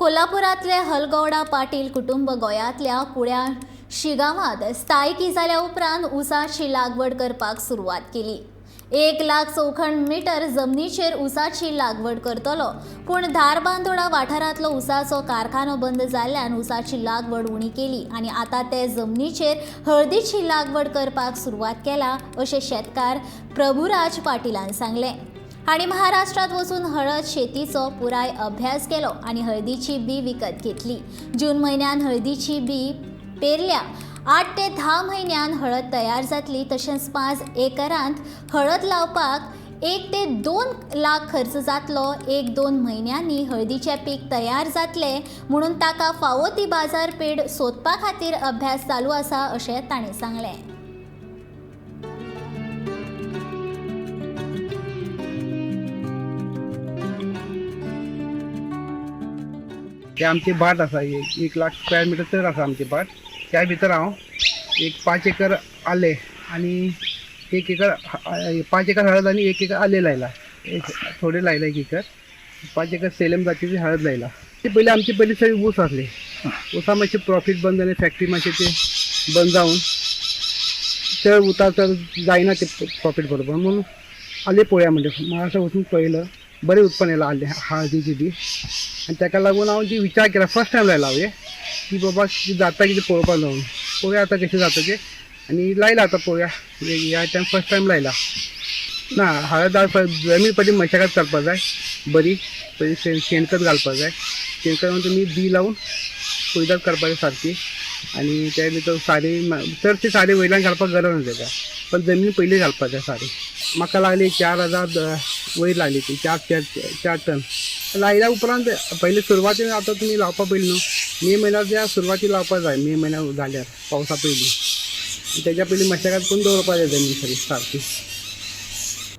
कोल्हापुरातले हलगौडा पाटील कुटुंब गोंयांतल्या कुड्या शिगांवांत स्थायिकी जाल्या उपरांत ऊसाची लागवड करपाक सुरवात केली. 1 लाख चौखण मीटर जमनीचेर ऊसाची लागवड करतलो, पूण धारबांदोडा वाठारांतलो ऊसाचो कारखानो बंद जाल्ल्यान ऊसाची लागवड उणी केली आनी आतां ते जमनीचेर हळदीची लागवड करपाक सुरवात केला अशें शेतकार प्रभुराज पाटीलान सांगलें. आनी महाराष्ट्रात वचून हळद शेतीचो पुराय अभ्यास केलो आनी हळदीची बी विकत घेतली. जून म्हयन्यान हळदीची बी पेरल्या 8 ते 10 म्हयन्यान हळद तयार जातली. तशेंच 5 एकरांत हळद लावपाक 1 ते 2 लाख खर्च जातलो. 1-2 म्हयन्यांनी हळदीचें पीक तयार जातलें म्हणून ताका फावो ती बाजारपेठ सोदपा खातीर अभ्यास चालू आसा अशें ताणें सांगलें. ते आमची भाट आसा, 1 लाख स्क्वेअर मिटर चड आसा आमची भाट. त्या भितर हांव एक 5 एकर आले आनी 1 एकर 5 एकर हळद आनी 1 एकर आले लायला. एक थोडे लायला 1 एकर, 5 एकर सेलम जातीची हळद लायला. ती पयली आमची पयली सगळी ऊस आसली. ऊसा मातशें प्रॉफीट बंद जालें, फॅक्टरी मातशें ते बंद जावन चड उतार चड जायना ते प्रॉफीट बरोबर, म्हणून आले पळोवया म्हणलें. महाराष्ट्रा वचून पळयलं, बरें उत्पन्न येयलां आले हळदीची बी. आनी ताका लागून हांव जी विचार केला फर्स्ट टायम लायला हांवें की बाबा जाता कितें पळोवपाक जावन पळोवया आतां कशें जाता तें. आनी लायला आतां पळोवया, ह्या टायम फर्स्ट टायम लायला. ना हळद जमीन पयलीं मशागत करपाक जाय बरी, पयलीं शेणखत घालपाक जाय. शेणखत घालून तुमी बी लावन कुयदाद करपाची सारकी. आनी ते भितर सारें चडशें सारें वयल्यान घालपाक गरज ना तेका, पण जमीन पयलीं घालपाक जाय सारें. म्हाका लागली 4000 वयर लागली ती 4 टन लायल्या उपरांत. पयलीं सुरवातीन आतां तुमी लावपा पयलीं न्हू मे म्हयन्याच्या सुरवाती लावपा जाय. मे म्हयन्या जाल्यार पावसा पयलीं, तेज्या पयलीं मशागत करून दवरपा जाय जमीन सगळी सारकी.